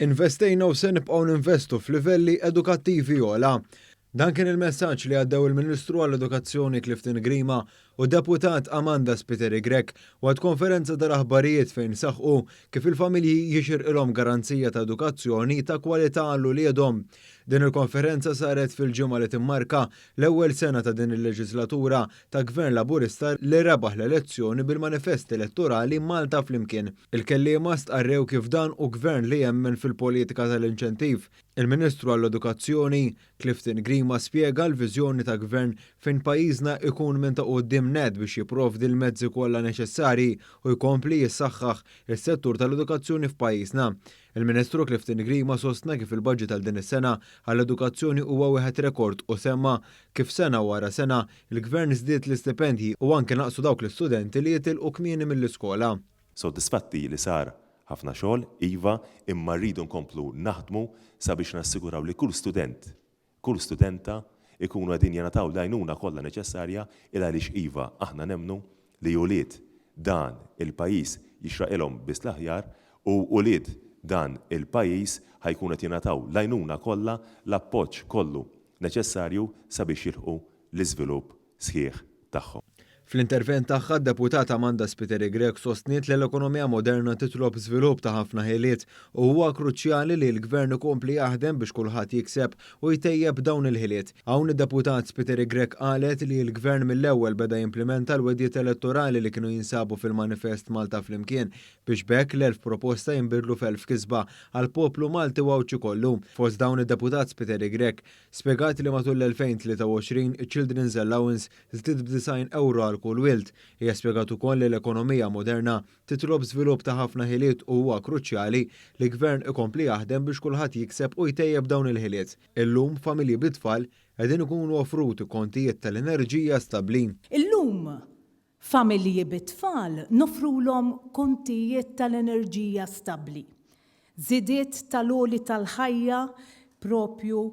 Investejna u se nibqgħu ninvestu f'livelli edukattivi ogħla. Dan kien il-messaġġ li għaddew il-Ministru għall-Edukazzjoni Clifton Grima u d-Deputat Amanda Spiteri Grech waqt konferenza tal-aħbarijiet fejn saħqu kif il-familji jixirqilhom garanzija ta' edukazzjoni ta' kwalità għal uliedhom. Din il-konferenza saret fil-ġimgħa li timmarka l-ewwel sena ta' din il-leġislatura ta' Gvern Laburista li rebaħ l-elezzjoni bil-manifest elettorali Malta Flimkien. Il-kelliema stqarrew kif dan hu Gvern li jemmen fil-politika tal-inċentiv. Il-Ministru għall-Edukazzjoni, Clifton Grima spjega l-viżjoni ta' Gvern fejn pajjiżna ikun minn ta' quddiem nett biex jipprovdi l-mezzi kollha neċessarji u jkompli jissaħħaħ is-settur tal-edukazzjoni f'pajjiżna. Il-Ministru Clifton Grima sostna kif il-budget għal din is-sena għall-edukazzjoni huwa wieħed rekord u semma kif sena wara sena l-Gvern żdied l-istipendji u anke naqsu dawk l-istudenti li jitilqu kmieni mill-iskola. Sodisfatti li sar ħafna xogħol, iva, imma rridu nkomplu naħdmu sabiex nassiguraw li kull student, kull studenta jkunu qegħdin jingħataw l-għajnuna kollha neċessarja il għaliex iva aħna nemmnu li ulied dan il-pajjiż jixraqilhom biss l-aħjar u ulied dan il-pajjiż ħa jkunu qed jingħataw l-għajnuna kollha, l-appoġġ kollu neċessarju sabiex jilħqu l-iżvilupp sħiħ tagħhom. Fl-intervent tagħha d-Deputata Amanda Spiteri Grech sostniet li l-ekonomija moderna titlob żvilupp ta' ħafna ħiliet u huwa kruċjali li l-Gvern ikompli jaħdem biex kulħadd jikseb u jtejjeb dawn il-ħiliet. Hawn id-Deputat Spiteri Grech qalet li l-Gvern mill-ewwel beda jimplimenta l-wegħdiet elettorali li kienu jinsabu fil-manifest Malta Flimkien biex b'hekk l-1000 proposta jinbidlu f'elf kisba għall-poplu Malti u Għawdxi kollu. Fost dawn id-Deputat Spiteri Grech spjegat li matul l-2023 iċ-Children's Allowance żdied b'90 ewro għal kull wild. Hija spjegat ukoll li l-ekonomija moderna titlob żvilupp ta' ħafna ħiliet u huwa kruċjali li gvern ikompli jaħdem biex kulħadd jikseb u jtejjeb dawn il-ħiliet. Illum familji bit-tfal qegħdin ikunu offruti kontijiet tal-enerġija stabbli. Illum familji bit-tfal noffrulhom kontijiet tal-enerġija stabbli. Żidiet tal-għoli tal-ħajja propju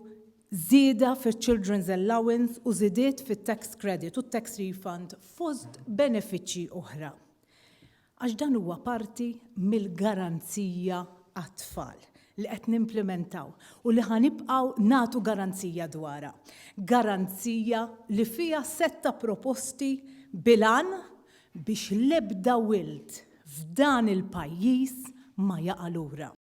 żieda fiċ-Children's Allowance u żidiet fit-tax credit u t-tax refund fost benefiċċji oħra. Għax dan huwa parti mill-garanzija għat-tfal li qed nimplimentaw u li ħa nibqgħu nagħtu garanzija dwarha. Garanzija li fiha sett ta' proposti bil-għan biex l-ebda wild f'dan il-pajjiż ma jaqa' lura.